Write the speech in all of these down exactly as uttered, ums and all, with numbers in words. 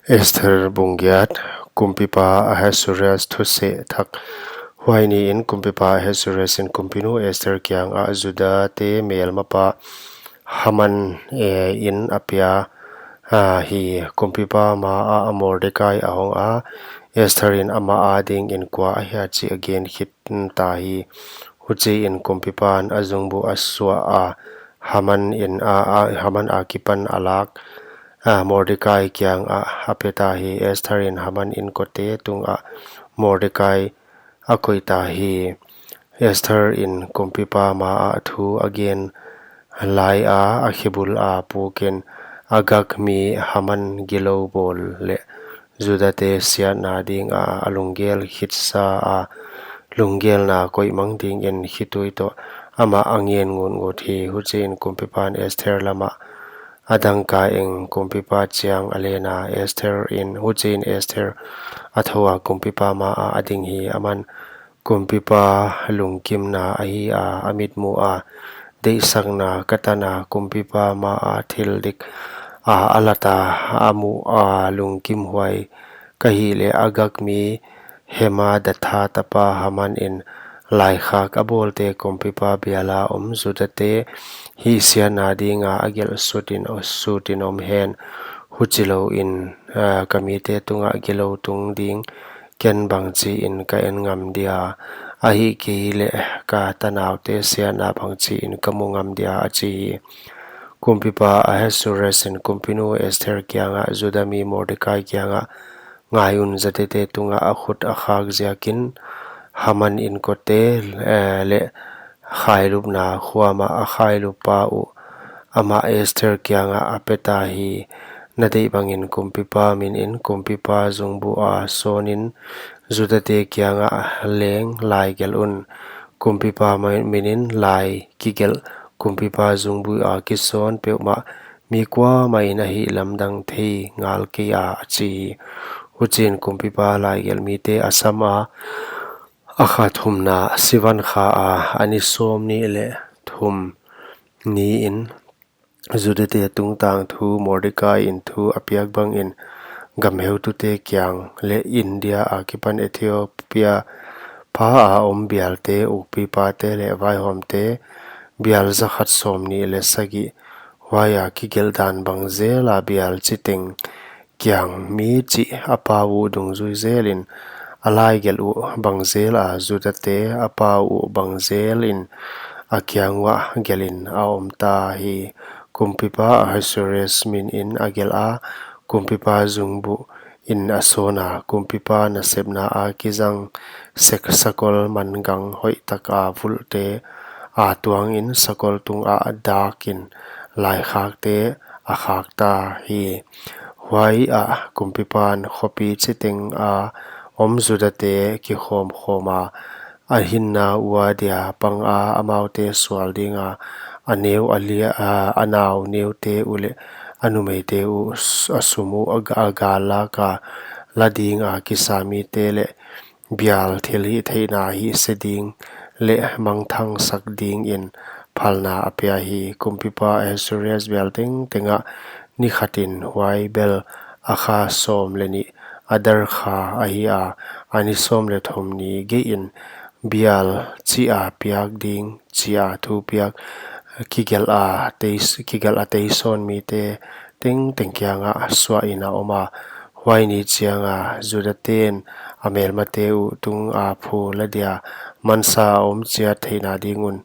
Esther bung giat. Kumpipa Ahasuerus thuseh thak. Huai niin kumpipa Ahasuerus in kumpinu Esther kiangah Judate melmapa Haman, eh, in a pia, ah, hi. Kumpipa maah Mordekai a hong a, Esther in amah adingin kua ahia chih a gen khit ta hi. Huchiin kumpipan a zungbuh a suah a, Haman in a, a, Haman akipan a lak, a, Mordekai kiangah a pe ta hi. Esther in Haman inkote tungah Mordekai a koih ta hi. Esther in kumpipa maah thu a gen lai a, a khebul a pukin Agag mi Haman gilou bawl leh Judate siatna dinga a lunggel khitsa a, lunggelna koihmang dingin khitui toh amah a ngen ngutngut hi. Huchiin kumpipan Esther lamah a dangka eng kumpipa chiang a len a, Esther in, huchiin Esther a thou a kumpipa maah a ding hi. Aman kumpipa lungkimna ahi a, a mitmuh a deihsakna ka tan a, kumpipa maah thil dik a, a lat a, a muh a lungkimhuai ka hih leh Agag mi Hamadatha tapa Haman in laikhak a bawlte kumpipa biala om Judate hihsiatna dinga a gelh sutin, sutin om hen. Huchilouin, ah, ka mite tungah gilou tung ding ken bangchiin ka en ngam dia, ahihkeileh ka tanaute siatna bangchiin ka mu ngam dia, a chi hi. Kumpipa Ahasuerus in kumpinu Esther kiangah Juda mi Mordekai kiangah, ngai un, Judate tungah a khut a khak ziakin Haman inkote, eh, leh khailupna khuamah a khailup pa uh amah Esther kiangah a pe ta hi. Na deih bangin kumpipa minin kumpipa zungbuh a sawnin Judate kiangah leng lai gelh un. Kumpipa ma-, minin lai kigelh kumpipa zungbuh a kisawn peuhmah mi kuamah in a hihlamdang thei ngal kei a, a chi hi. Huchiin kumpipa laigelh mite a sam a, a kha thumna sivan kha a, a ni sawmnih leh thum niin Judate tungtang thu Mordekai in thu a piak bangin gam heutute kiang leh India akipan Ethiopia pha a om bialte, ukpipate leh vaihawmte bial zakhat sawmnih leh sagih, huaia kigelh dan bang zel a bial chiteng kiang mi chih a pau uh dungzui zelin a laigelh uh bang zel a Judate a pau uh bang zelin a kiang uah gelhin a om ta hi. Kumpipa Ahasuerus minin a gelh a, kumpipa zungbuh in a sawn a, kumpipa nasepna a kizang sek sakol mangang hoihtak a vulhte a tuangin sakol tungah dakin laikhakte a khak ta hi. Huaiah kumpipan khopi chiteng a om Judate kikhawmkhawm a, a hinna ua dia pang a, amaute sual dinga a neu a lia, a, a nau neute uh leh a numeite uh s-, a sum uh a ga-, a gal lak a, la dinga kisa mite leh bial thilhihtheihna hihse ding leh mangthangsak dingin phalna a pia hi. Kumpipa Ahasuerus bial tengtengah ni khatin, huai bel a kha sawm leh nih Adar kha ahi a, a ni sawm leh thum ni geihin bial chih a piak ding chia thupiak kigelh a tei-, kigelh a teisawn mite tengteng kiangah suahin a om a. Huai ni chianga Judaten a melmate uh tunga phu la dia mansa a om chiat theihna ding un,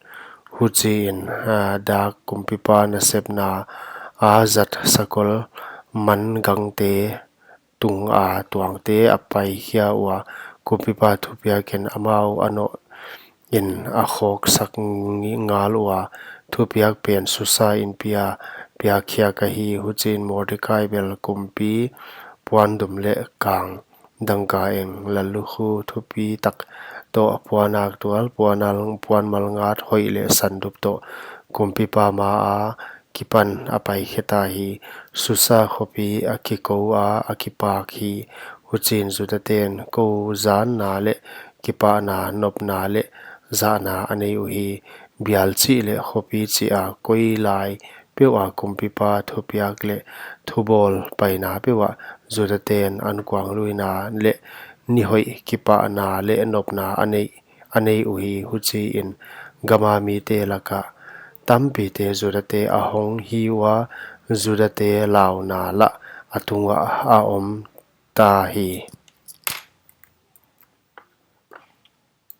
huchiin, ah, dak kumpipa nasepna a zat sakol mangangte tunga tuangte a paikhia ua, kumpipa thupiakin amau a noh in a khawksak ngi-, ngal ua, thupiak pen Susa inpi a piakkhiak ahi. Huchiin Mordekai bel kumpi puandum leh kang dangka eng, lallukhu thupi tak toh, puanaktual, puanal-, puanmalngat hoih leh sandup toh, kumpipa maa kipan a paikhe ta hi. Susa khopi a kikou a, a kipak hi. Huchiin Judaten kou zanna leh kipahna nopna leh zahna a nei uhi. Bial chih leh khopi chih a koi lai peuha kumpipa thupiak leh thubawl paina peuhah Judaten ankuangluina leh nihoih kipahna leh nopna a nei, a nei uhi. Huchiin gama mite laka tampite Judate a hong hi ua, Judate launa lah a tungah a omta hi.